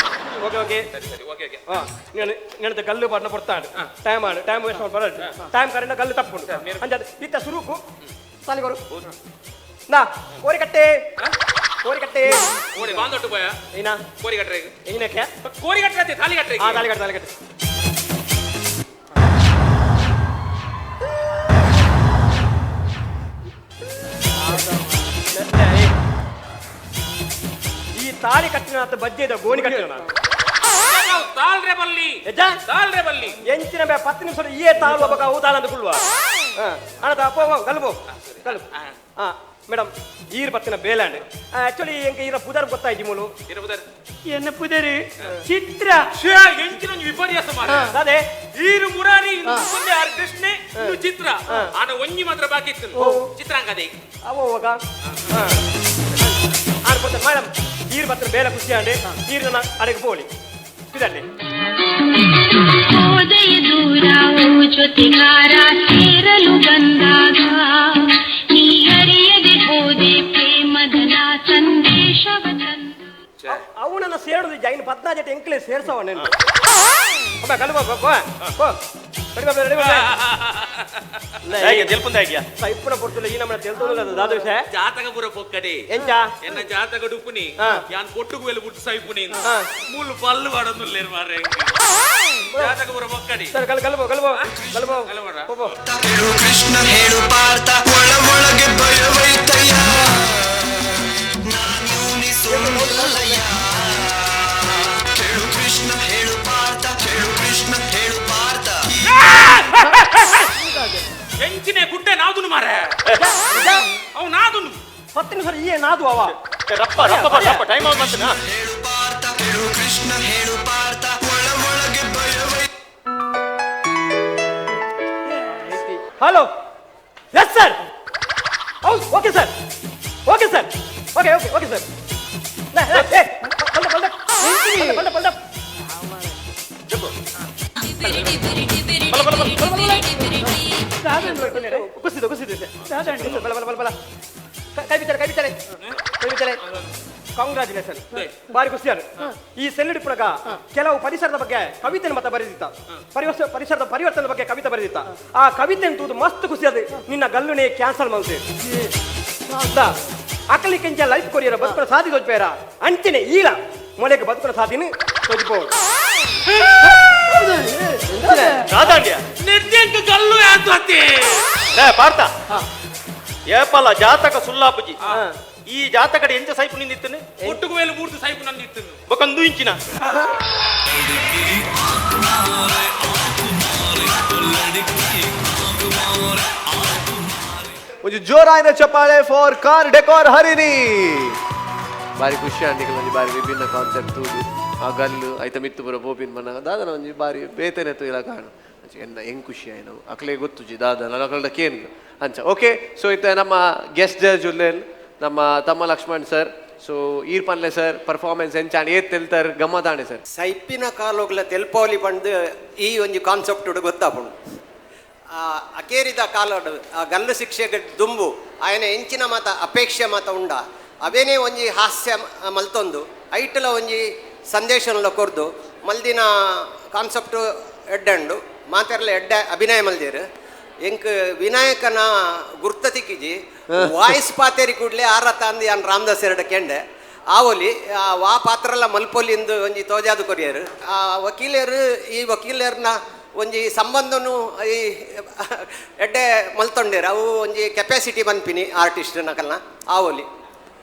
Speaker 6: ಓಕೆ ಓಕೆ
Speaker 5: ಸರಿ ಸರಿ ಓಕೆ ಓಕೆ
Speaker 6: ಹಾ నేను నేను ಗಲ್ಲು ಬಣ್ಣ ಕೊಡ್ತಾడు ಟೈಮ್ ಆಡು ಟೈಮ್ ವೇಸ್ಟ್ ಮಾಡಿ ಟೈಮ್ ಕರೆಂಡ ಗಲ್ಲು ತಪ್ಪುಂಡು ಅಂಜಾದ ಇತ್ತ ಸುರುಕು ಸಾಲಿಗೋರು ನಾ ಕೋರಿ ಕಟ್ಟೆ ಕೋರಿ ಕಟ್ಟೆ
Speaker 5: ಕೋರಿ ಬಾಂದೊಟ್ಟು ಪೋಯ
Speaker 6: ಏನಾ
Speaker 5: ಕೋರಿ ಕಟ್ಟರೆ
Speaker 6: ಏನಕ್ಕೆ
Speaker 5: ಕೋರಿ ಕಟ್ಟರೆ ಅತ್ತಿ ತಾಲಿ ಕಟ್ಟರೆ
Speaker 6: ಆ ತಾಲಿ ಕಟ್ಟೆ ತಾಲಿ ಕಟ್ಟೆ ಈ ತಾಳಿ ಕಟ್ಟಿನ ಬಜ್ಜೆದ ಗೋಣಿ ಕಟ್ಟಿನ
Speaker 5: ತಾಳ್ರೆ ಬಲ್ಲಿ
Speaker 6: ಎಜ್ಜಾ
Speaker 5: ತಾಳ್ರೆ ಬಲ್ಲಿ
Speaker 6: ಎಂಚಿನ ಬೇ 10 ನಿಮಿಷ ಏ ತಾಳು ಒಬ್ಬ ಅವು ತಾಳು ಅಂತ ಕುಳ್ಳುವ ಅಣ್ಣ ಪೋ ಗಲ್ಬೋ ಗಲ್ಬು ಹಾ ಮೇಡಮ್ ಈರ್ ಬತ್ತಿನ ಬೇಲಾಂಡ್ ಆಕ್ಚುಲಿ ಎಂಕ ಈರ ಪುದರ್ ಗೊತ್ತಾಯ್ತು ಮೂಲು
Speaker 5: ಇರ ಪುದರ್
Speaker 7: ಎನ್ನ ಪುದರಿ ಚಿತ್ರ
Speaker 5: ಶ್ಯೇ ಎಂಚಿನ ಒಂಜಿ ವಿಪರ್ಯಾಸ ಮಾರ
Speaker 6: ಅದೇ
Speaker 5: ಈರು ಮುರಾರಿ ಇನ್ನು ಮುಂದೆ ಆರ್ ಕೃಷ್ಣೆ ಇನ್ನು ಚಿತ್ರ ಆನ ಒಂಜಿ ಮಾತ್ರ ಬಾಕಿ ಇತ್ತು ಚಿತ್ರಾಂಗದೆ
Speaker 6: ಅವ ಹೋಗ ಆರ್ ಗೊತ್ತ ಮೇಡಮ್ ಈರ್ ಬತ್ತಿನ ಬೇಲ ಖುಷಿ ಆಂಡೆ ಈರ್ನ ಅಡಗೆ ಪೋಲಿ ಇದಲ್ಲಿ
Speaker 9: ಹೋದೆಯ ದೂರ ಓ ಜೊತೆಗಾರ ಸೇರಲು ಬಂದಾಗ ನೀ ಅರಿಯದೆ ಹೋದೆ ಪ್ರೇಮದ ಸಂದೇಶವ ತಂದ
Speaker 6: ಅವು ನನ್ನ ಸೇರುದು ಜೈನ್ ಪದ್ನಾಜೆಟ್ ಎಂಕ್ಲೆ ಸೇರ್ಸವ నేను ಅಬ್ಬ ಕಲ್ಬೋ ಪೋ ಪೋ ರೆಡಿ ಬಾಬು ರೆಡಿ ಬಾಬು
Speaker 4: ಹೇಗೆ ತೆಲ್ಪುಂದ ಹೇಗೆ
Speaker 6: ಸೈಪುನ ಪೊರ್ತುಲ ಈ ನಮ್ಮನ ತೆಲ್ತೊಂದುಲ್ಲ ದಾದ ವಿಷಯ
Speaker 5: ಜಾತಕ ಪೂರ ಪೊಕ್ಕಡೆ
Speaker 6: ಎಂಚ
Speaker 5: ಎನ್ನ ಜಾತಕ ಡುಪ್ಪುನಿ ಯಾನ್ ಕೊಟ್ಟುకు వెళ్ళి ಬುಟ್ಟು ಸೈಪುನಿ ಮೂಲು ಪಲ್ಲು ವಾಡೊಂದುಲ್ಲೇರು ಮಾರ್ರೆ ಜಾತಕ ಪೂರ ಪೊಕ್ಕಡಿ
Speaker 6: ಸರ್ ಕಲ್ ಕಲ್ಬೋ ಕಲ್ಬೋ ಕಲ್ಬೋ
Speaker 5: ಕಲ್ಬೋಡ?
Speaker 6: ಪೋ ಪೋ
Speaker 2: ಹೇಳು ಕೃಷ್ಣ ಹೇಳು ಪಾರ್ಥ ಒಳ ಒಳಗೆ ಭಯವೈತಯ್ಯ ನಾನ್ಯೂನಿ ಕೇಳು ಕೃಷ್ಣ ಹೇಳು ಪಾರ್ಥ ಕೇಳು ಕೃಷ್ಣ ಹೇಳು ಪಾರ್ಥ
Speaker 5: ಎಂಚಿನೆ ಗುಡ್ಡೆ ನಾವ್ದುನು ಮಾರ್ರೆ
Speaker 6: ನಾದು ಅವ
Speaker 4: ರಪ್ಪ ರಪ್ಪ ರಪ್ಪ ಟೈಮ್ ಆನ್ ಬಂತನಾ.
Speaker 8: ಕೃಷ್ಣ ಹೇಳು ಪಾರ್ಥ ಒಳ ಒಳಗೆ ಭಯವೈ.
Speaker 6: ಹಲೋ, ಎಸ್ ಸರ್, ಹೌದು, okay sir, okay sir, okay okay okay sir. ಕುಸಿದು ಕುಸಿದು ಬಲ ಬಲ ಬಲ ಬಲ ಕೈ ಬಿತ್ತಾರೆ ಕೈ ಬಿತ್ತಾರೆ ಕೈ ಬಿತ್ತಾರೆ. ಕಾಂಗ್ರಾಚುಲೇಷನ್, ಬಾರಿ ಖುಷಿಯಾರು. ಈ ಸೆಲ್ಯುಡ್ ಪುಳಗ ಕೆಲವು ಪರಿಸರದ ಬಗ್ಗೆ ಕವಿತೆಯನ್ನು ಮತ್ತ ಬರೆದಿತ್ತ, ಪರಿಸರದ ಪರಿವರ್ತನೆ ಬಗ್ಗೆ ಕವಿತೆ ಬರೆದಿತ್ತ. ಆ ಕವಿತೆ ತೂದು ಮಸ್ತ್ ಖುಷಿಯಾದ. ನಿನ್ನ ಗಲ್ಲುನೇ ಕ್ಯಾನ್ಸಲ್ ಮಾಡ್ತೇವೆ. ಅಕಲಿ ಕೆಂಚ ಲೈಫ್ ಕೊರಿಯರ ಬದುಕುನ ಸಾಧಿ ತೋಜ್ಪೇರ ಅಂಚನೆ ಈಲ ಮೊಲೆಗೆ ಬದುಕುನ ಸಾಧಿನ ತೋಜ್ಬೋದು.
Speaker 4: ದಾದಾಂಡ್ಯ
Speaker 5: ನಿರ್ದೇಂಕ ಗಲ್ಲು ಯಾತತಿ
Speaker 4: ಲೇ ಪಾರ್ಥ, ಏಪಲ ಜಾತಕ ಸುಲ್ಲಾಪುಜಿ. ಈ ಜಾತಕಡೆ ಎಂಚ ಸೈಪು ನಿಂದಿತ್ತನೆ?
Speaker 5: ಒಟ್ಟುಗು ವೇಲು ಮೂರ್ತಿ ಸೈಪು ನಂದಿತ್ತನು.
Speaker 4: ಬೊಕಂದು ಇಂಚಿನ
Speaker 3: ಒಂಜಿ ಜೋರಾಯಿನ ಚಪ್ಪಾಳೆ ಫಾರ್ ಕಾರ್ ಡೆಕೋರ್ ಹರಿಣಿ. ಬಾರಿ ಖುಷಿ ಆಂಡಿಕಲ್ ಒಂಜಿ ಬಾರಿ ವಿಭಿನ್ನ ಕಾನ್ಸೆಪ್ಟ್ ತೂದು. ಆ ಗಲ್ಲು ಐತ ಮಿತ್ತು ಪೂರ ಪೋಪಿನ್ ಮನ ದಾದನ ಒಂಜಿ ಬಾರಿ ಬೇತನೆ ತೂಯಿಲ ಕಾಣು. ಅಂಚ ಎನ್ನ ಹೆಂಗ್ ಖುಷಿ ಆಯ್ನವು ಅಕ್ಲೆ ಗೊತ್ತುಜಿ ದಾದನ ಅಕಲ್ಡ ಕೇನ್ ಅಂಚ. ಓಕೆ, ಸೊ ಇತ್ತ ನಮ್ಮ ಗೆಸ್ಟ್ ಜಡ್ಜ್ ಉಲ್ಲೇಲ್ ನಮ್ಮ ತಮ್ಮ ಲಕ್ಷ್ಮಣ್ ಸರ್. ಸೊ ಈರ್ ಪನ್ಲೆ ಸರ್, ಪರ್ಫಾರ್ಮೆನ್ಸ್ ಎಂಚಾಂಡ್ ಏತ್ ತೆಲ್ತರ್ ಗಮ್ಮತಾಣೆ ಸರ್?
Speaker 10: ಸೈಪಿನ ಕಾಲೋಗ್ಲ ತೆಲ್ಪೋಲಿ ಪಂಡ್ ಈ ಒಂಜಿ ಕಾನ್ಸೆಪ್ಟ್ ಗೊತ್ತಾಪುಂಡು. ಆ ಅಕೇರಿದ ಕಾಲೋಡು ಆ ಗಲ್ಲು ಶಿಕ್ಷೆಗೆ ದುಂಬು ಆಯನ ಎಂಚಿನ ಮಾತ ಅಪೇಕ್ಷೆ ಮಾತ ಉಂಡ ಅವೇನೇ ಒಂಜಿ ಹಾಸ್ಯ ಮಲ್ತೊಂದು ಐಟಲ ಒಂಜಿ ಸಂದೇಶನ್ಲ ಕೊರ್ದು ಮಲ್ದಿನ ಕಾನ್ಸೆಪ್ಟ್ ಎಡ್ಡಂಡು ಮಾತೆರ್ಲ ಎಡ್ಡ ಅಭಿನಯ ಮಲ್ದಿರು. ಎಂಕ್ ವಿನಾಯಕನ ಗುರ್ತ ತಿಕ್ಕಿಜಿ, ವಾಯ್ಸ್ ಪಾತೇರಿ ಕೂಡ್ಲೆ ಆರ ತಂದು ಯಾನ್ ರಾಮದಾಸ್ ಎರಡ ಕೆಂಡೆ ಆವೊಲಿ ಆ ವಾ ಪಾತ್ರಲ ಮಲ್ಪೊಲಿಂದು ಒಂಜಿ ತೋಜಾದು ಕೊರಿಯರು. ಆ ವಕೀಲರು ಈ ವಕೀಲರ್ನ ಒಂಜಿ ಸಂಬಂಧನು ಈ ಎಡ್ಡೆ ಮಲ್ತೊಂಡೇರು. ಅವು ಒಂಜಿ ಕೆಪಾಸಿಟಿ ಪನ್ಪಿನಿ ಆರ್ಟಿಸ್ಟ್ ನಕಲ್ನ ಆವೊಲಿ.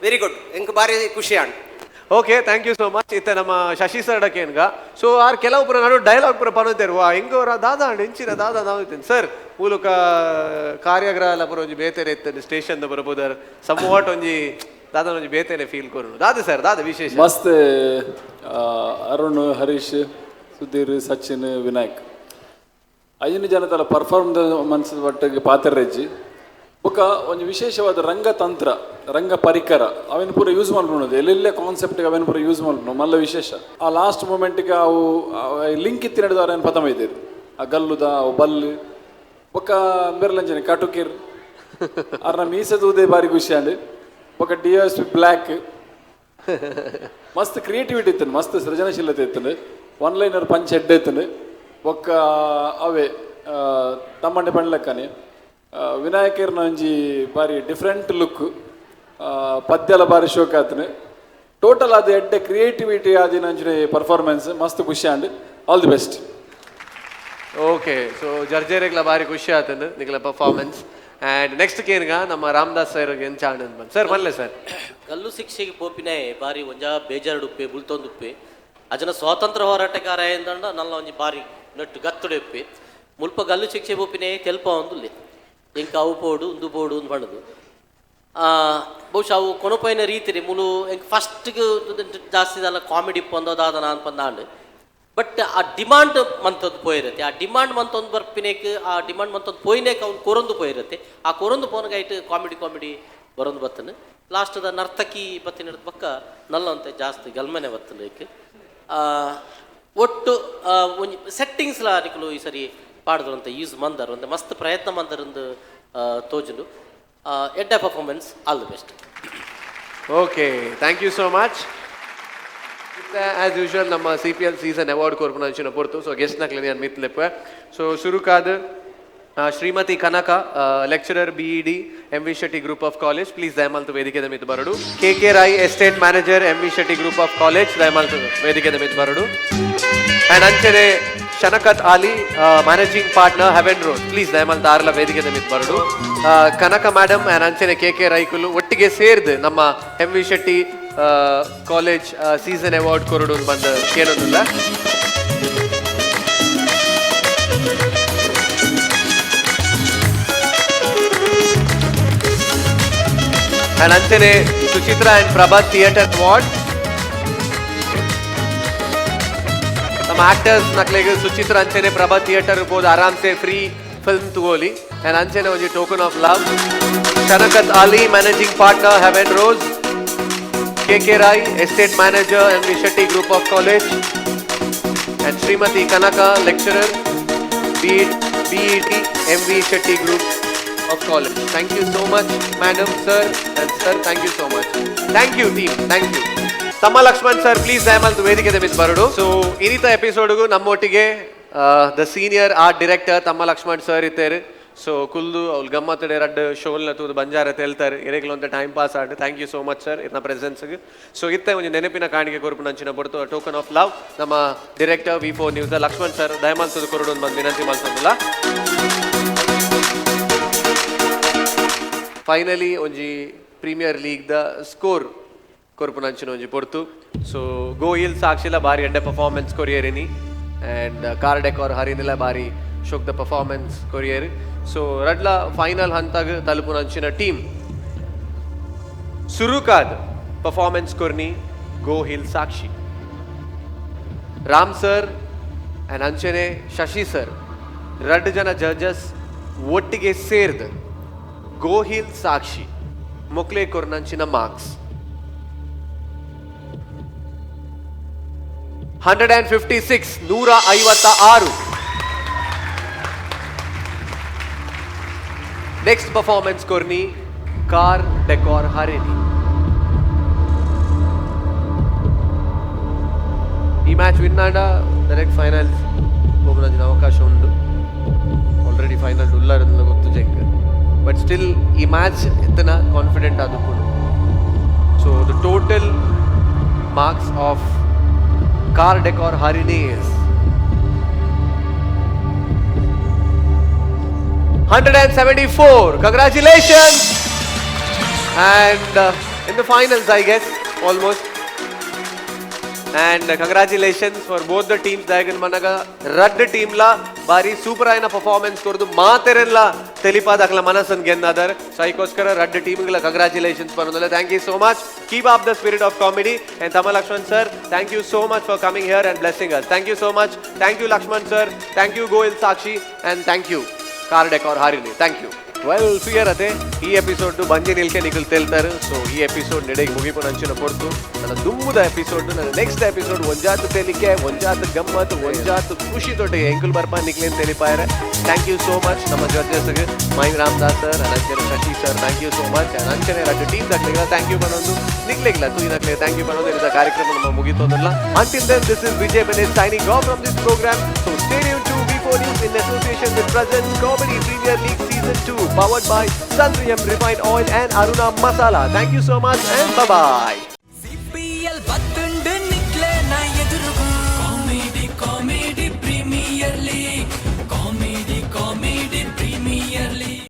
Speaker 10: ವೆರಿ ಗುಡ್, ಎಂಕ್ ಬಾರಿ ಖುಷಿ and.
Speaker 3: Okay, thank you so much. ಇತ್ತ ನಮ್ಮ ಶಶಿ ಸರ್ ಡಕೇನ್ಗ. ಸೊ ಆರ್ ಕೆಲವು ಪುರ ನಡು ಡೈಲಾಗ್ ಪುರ ಪನೋತೇರು ವಾ ಹೆಂಗೋರ ದಾದಾ ಅಂಡ್ ಎಂಚಿನ ದಾದಾ ನಾವು ಇತ್ತೇನೆ ಸರ್. ಮೂಲಕ ಕಾರ್ಯಾಗ್ರಹ ಎಲ್ಲ ಪುರ ಒಂಜಿ ಬೇತೆನೆ ಇತ್ತೇನೆ ಸ್ಟೇಷನ್ ಬರಬಹುದಾರ ಸಮ್ವಾಟ್ ಒಂಜಿ ದಾದಾ ಒಂಜಿ ಬೇತೆನೆ ಫೀಲ್ ಕೊರು ದಾದ ಸರ್ ದಾದ ವಿಶೇಷ?
Speaker 11: ಮಸ್ತ್. ಅರುಣ್, ಹರೀಶ್, ಸುಧೀರ್, ಸಚಿನ್, ವಿನಾಯಕ್ ಐನು ಜನತಲ ಪರ್ಫಾರ್ಮ್ ಮನ್ಸು ಒಟ್ಟಿಗೆ ಪಾತ್ರರೆಜ್ಜಿ. ಬೊಕ ಒಂಜಿ ವಿಶೇಷವಾದ ರಂಗತಂತ್ರ ರಂಗ ಪರಿಕರ ಅವೇನು ಪೂರ ಯೂಸ್ ಮಲ್ಪುಣದು ಎಲ್ಲೆಲ್ಲೇ ಕಾನ್ಸೆಪ್ಟ್ ಅವೇನು ಪೂರ ಯೂಸ್ ಮಲ್ಪುನು ಮಲ್ಲ ವಿಶೇಷ. ಆ ಲಾಸ್ಟ್ ಮೂಮೆಂಟ್ಗೆ ಅವು ಲಿಂಕ್ ಇತ್ತಿ ನಡೆದವ್ರ ಏನು ಪತಮ ಇದ್ದೀರಿ ಆ ಗಲ್ಲುದ ಅವು ಬಲ್ಲು ಬೊಕ ಬೆರ್ಲಂಜನೆ ಕಟುಕಿರ್ ಅರ್ನ ಮೀಸೆ ತೂದೆ ಬಾರಿ ಖುಷಿ ಅಂಡ್. ಬೊಕ ಡಿ ಎಸ್ ಪಿ ಬ್ಲ್ಯಾಕ್ ಮಸ್ತ್ ಕ್ರಿಯೇಟಿವಿಟಿ ಇತ್ತು, ಮಸ್ತ್ ಸೃಜನಶೀಲತೆ ಇತ್ತು. ಒನ್ ಲೈನರ್ ಪಂಚ್ ಹೆಡ್ ಇತ್ತು. ಬೊಕ್ಕ ಅವೇ ತಮ್ಮಂಡೆ ಪಂಡ್ಲಕ್ಕನೆ ವಿನಾಯಕರ್ನ ಒಂಜಿ ಬಾರಿ ಡಿಫ್ರೆಂಟ್ ಲುಕ್, ಪದ್ಯಲ ಬಾರಿ ಶೋಕ್ ಆತನು. ಟೋಟಲ್ ಅದು ಎಡ್ಡೆ ಕ್ರಿಯೇಟಿವಿಟಿ ಆದಿನ ಅಂಚಿನ ಪರ್ಫಾರ್ಮೆನ್ಸ್ ಮಸ್ತ್ ಖುಷಿ and. All the best.
Speaker 3: Okay, so ಜರ್ಜೆರೆಗ್ಲ ಬಾರಿ ಖುಷಿ ಆತನು ನಿಗಲ ಪರ್ಫಾರ್ಮೆನ್ಸ್. ಆ್ಯಂಡ್ ನೆಕ್ಸ್ಟ್ ಕೇನ್ಗ ನಮ್ಮ ರಾಮದಾಸ್ ಸರ್ ಎಂಚ ಆನಂದ್ ಬಂದ್ ಸರ್ ಮಲ್ಲೆ ಸರ್.
Speaker 12: ಕಲ್ಲು ಶಿಕ್ಷೆಗೆ ಪೋಪಿನೇ ಬಾರಿ ಒಂಜಾ ಬೇಜಾರುಡುಪ್ಪೆ ಬುಲ್ತೊಂದುಪ್ಪೆ ಅಜನ ಸ್ವಾತಂತ್ರ್ಯ ಹೋರಾಟಗಾರ ಎಂದಂಡ ನಲ್ಲ ಒಂಜಿ ಬಾರಿ ನಟ್ಟು ಗತ್ತುಡೆ ಉಪ್ಪೆ ಮುಲ್ಪ ಗಲ್ಲು ಶಿಕ್ಷೆ ಪೋಪಿನೇ ತೆಲ್ಪ ಒಂದುಲ್ಲೆ ಎಂಕ ಅವು ಪೋಡು ಉಂದು ಪೋಡು ಅಂದ್ ಪಂಡದು. ಬಹುಶಃ ಅವು ಕೊನಪೈನ ರೀತಿರಿ ಮುಲು ಎಂಕ್ ಫಸ್ಟ್ಗೆ ಜಾಸ್ತಿ ದಲ್ಲ ಕಾಮಿಡಿ ಪಂದೋ ದಾದನ ಅನ್ಪಂದಾಂಡ್. ಬಟ್ ಆ ಡಿಮಾಂಡ್ ಮಂತೊಂದು ಪೋಯಿರತ್ತೆ, ಆ ಡಿಮಾಂಡ್ ಮಂತೊಂದು ಬರ್ಪಿನೇಕ್ ಆ ಡಿಮಾಂಡ್ ಮಂತೊಂದು ಪೋಯಿನೇಕ್ ಅವ್ನು ಕೊರೊಂದು ಪೋಯಿರತ್ತೆ. ಆ ಕೊರೊಂದು ಪೋನಗೈಟ್ ಕಾಮಿಡಿ ಕಾಮಿಡಿ ಬರೊಂದು ಬತ್ತನು. ಲಾಸ್ಟ್ದ ನರ್ತಕಿ ಬತ್ತಿನ ಪಕ್ಕ ನಲ್ಲಂತೆ ಜಾಸ್ತಿ ಗಲ್ಮನೆ ಬತ್ತನು. ಒಟ್ಟು ಒಂಜಿ ಸೆಟ್ಟಿಂಗ್ಸ್ಲ ನಿಕುಲು ಈ ಸರಿ ಪಾಡ್ದು ಅಂತ ಯೂಸ್ ಮಂದರು ಅಂತ ಮಸ್ತ್ ಪ್ರಯತ್ನ ಮಂದರಂದು ತೋಜುಂಡು. ಎಡ್ಡ performance, all the best.
Speaker 3: Okay, thank you so much. As usual ನಮ್ಮ ಸಿಪಿಎಲ್ ಸೀಸನ್ ಅವಾರ್ಡ್ ಕೊರ್ಪುನ ಅಂಚಿನ ಪೊರ್ತು. ಸೊ ಗೆಸ್ಟ್ ನಕ್ಲೆ ನಾನು ಮಿತ್ಲೆಪ್ಪ. ಸೊ ಸುರುಕಾದ್ Shrimati Kanaka, lecturer B E D M V Shetty group of college, please ದಯಮಾಲ್ತು ವೇದಿಕೆದ ಮಿತ್ ಬರಡು. K K Rai, estate manager M V Shetty group of college, ದಯಮಾಲ್ತು ವೇದಿಕೆದ ಮಿತ್ ಬರಡು. ಆ್ಯಂಡ್ ಅಂಚನೆ Shanakath Ali, managing partner heaven road, please ದಯಮಾಲ್ತು ಆರ್ಲ ವೇದಿಕೆದ ಮಿತ್ ಬರಡು. ಕನಕ madam and ಅಂಚನೆ K K ರೈಕುಲು ಒಟ್ಟಿಗೆ ಸೇರ್ದು ನಮ್ಮ M V Shetty college season award ಕೊರಡು ಬಂದ ಕೇಳೋದಿಲ್ಲ. ಆ್ಯಂಡ್ ಅಂಚನೆ Suchitra and Prabhat theatre award. ನಮ್ಮ ಆಕ್ಟರ್ಸ್ ನಕ್ಲೆಗ್ ಸುಚಿತ್ರ ಅಂಚನೆ ಪ್ರಭಾತ್ ಥಿಯೇಟರ್ ಪೋದು ಆರಾಮ್ಸೆ ಫ್ರೀ ಫಿಲ್ಮ್ ತಗೋಲಿ. ಅಂಡ್ ಅಂಚನೆ ಒಂಜಿ token of love. Shanakath Ali, managing partner, Heaven Rose. K K Rai, estate manager, M V Shetty group of college. And Shrimati Kanaka, lecturer, B E T, M V Shetty group of college. Thank you so much, madam, sir, and sir, thank you so much. Thank you, team. Thank you. ತಮ್ಮ Lakshman sir, please ದಯಮಲ್ತು ವೇದಿಕೆ miss ಬರಡು. ಸೊ ಇನ್ನಿತ ಎಪಿಸೋಡ್ಗೂ ನಮ್ಮೊಟ್ಟಿಗೆ the senior art director ತಮ್ಮ Lakshman sir ಇತ್ತೇರು. ಸೊ ಕುಲ್ದು ಅವ್ಳು ಗಮ್ಮತ್ತಡೆ ರಡ್ಡು ಶೋಲ್ನ ತೂದು ಬಂಜಾರ ತೇಲ್ತಾರೆ, ಎರೆಗ್ಲೊಂತ ಟೈಮ್ ಪಾಸ್ ಆಡ್. Thank you so much sir ಇರ್ನ ಪ್ರೆಸೆನ್ಸ್ಗೆ. ಸೊ ಇತ್ತೆ ಒಂಜಿ ನೆನಪಿನ ಕಾಣಿಕೆ ಕೊರಪು ನಂಚಿನ ಪೊರ್ತು, ಟೋಕನ್ ಆಫ್ ಲವ್, ನಮ್ಮ director V4 news Lakshman sir ದಯಮಲ್ತದ ಕೊರಡು ಬಂದು ವಿನಂತಿ ಮಲ್ತೊಂದುಲ್ಲ. ಫೈನಲಿ ಒಂಜಿ ಪ್ರೀಮಿಯರ್ ಲೀಗ್ the score ಕೊರ್ಪುನಂಚಿನ ಒಂಜಿ ಪೊರ್ತು. ಸೊ ಗೋಯಿಲ್ ಸಾಕ್ಷಿಲ ಬಾರಿ ಎಡ್ಡೆ ಪರ್ಫಾರ್ಮೆನ್ಸ್ ಕೊರಿಯರಿನಿ, ಆ್ಯಂಡ್ ಕಾರ್ ಡೆಕೋರ್ ಹರಿನಿಲ ಬಾರಿ ಶೋಕ್ the performance courier. So ರಡ್ಲ ಫೈನಲ್ ಹಂತಾಗ ತಲುಪುನಂಚಿನ ಟೀಮ್. ಸುರುಕಾದ್ ಪರ್ಫಾರ್ಮೆನ್ಸ್ ಕೊರ್ನಿ ಗೋಹಿಲ್ ಸಾಕ್ಷಿ, ರಾಮ್ ಸರ್ ಆ್ಯಂಡ್ ಅಂಚನೆ ಶಶಿ ಸರ್, ರಡ್ಡು ಜನ ಜಡ್ಜಸ್ ಒಟ್ಟಿಗೆ ಸೇರ್ದು ಗೋಹಿಲ್ ಸಾಕ್ಷಿ ಮೊಕ್ಲೆ ಕೊರ್ನಂಚಿನ ಮಾರ್ಕ್ಸ್ 156, 156. ನೆಕ್ಸ್ಟ್ ಪರ್ಫಾರ್ಮೆನ್ಸ್ ಕೊರ್ನಿ ಕಾರ್ ಡೆಕೋರ್ ಹರಿಣಿ. ಈ ಮ್ಯಾಚ್ ವಿನ್ ಆಂಡ ಡೈರೆಕ್ಟ್ ಫೈನಲ್ಸ್ ಹೋಗುವ ಅವಕಾಶ ಉಂಟು. ಆಲ್ರೆಡಿ ಫೈನಲ್ ಉಲ್ಲಾರ ಗೊತ್ತು ಜಂಗ್, ಬಟ್ ಸ್ಟಿಲ್ ಈ ಮ್ಯಾಚ್ ಎತ್ತನ ಕಾನ್ಫಿಡೆಂಟ್ ಆದುಕೊಂಡು. So the total marks of Car Decor Harini is 174. Congratulations! And in the finals, I guess, almost. And congratulations for both the teams. Dayagan Managa, Radd team la ಬಾರಿ super ಆಯ್ನ performance ಕೊರದು ಮಾತೆರೆಲ್ಲ ತೆಲಿಪಾದ ಅಕ್ಲ ಮನಸ್ಸನ್ನು ಗೆನ್ನದರ್. ಸೊ ಅದಕ್ಕೋಸ್ಕರ ರಡ್ಡ್ ಟೀಮ್ಗಳ congratulations ಬರೋದಿಲ್ಲ. Thank you so much. Keep up the spirit of comedy. And ತಮ್ಮ Lakshman sir, thank you so much for coming here and blessing us. Thank you so much. Thank you Lakshman sir, thank you Goyal Sakshi, and thank you Car Decor Harini. Thank you. Well ಸುಯರತೆ ಈ episode ಬಂಜಿ ನಿಲ್ಕೆ ನಿಖಲ್ ತೇಲ್ತಾರೆ. ಸೊ ಈ episode ನಡೆಗೆ ಮುಗಿಪು ನಂಚಿನ ಪೊರ್ತು. ನನ್ನ ದುಮ್ಮುದ episode, ನನ್ನ next episode ಒಂಜಾತು ತೇಲಿಕೆ, ಒಂಜಾತು ಗಮ್ಮತ್ತು, ಒಂಜಾತು ಖುಷಿ ತೊಟ್ಟಿಗೆ ಎಂಕುಲ್ ಬರ್ಪ ನಿಕ್ಲೇನ್ ತೆಲಿಪಾಯರೆ. Thank you so much ನಮ್ಮ ಜಡ್ಜಸ್ಗೆ ಮೈನ್ ರಾಮದಾಸ್ ಸರ್, ಅಂಚನೆ Shashi sir, thank you so much. ಅಂಚನೆ ರಡ್ಡು ಟೀಮ್ ದಕ್ಲಿಲ್ಲ thank you ಬನ್ನೊಂದು, ನಿಕ್ಲೆಗಿಲ್ಲ ತೂಯಿನಕ್ಲೆ thank you ಬನ್ನೊಂದು. ಇದರ ಕಾರ್ಯಕ್ರಮ ನಮ್ಮ ಮುಗಿತೋದಲ್ಲ. Until then, this is Vijay Benesh signing off from this program. So stay tuned to V4 News in association with Presents Comedy Premier League Season 2, powered by Sunriyam Refined Oil and Aruna Masala. Thank you so much and bye-bye.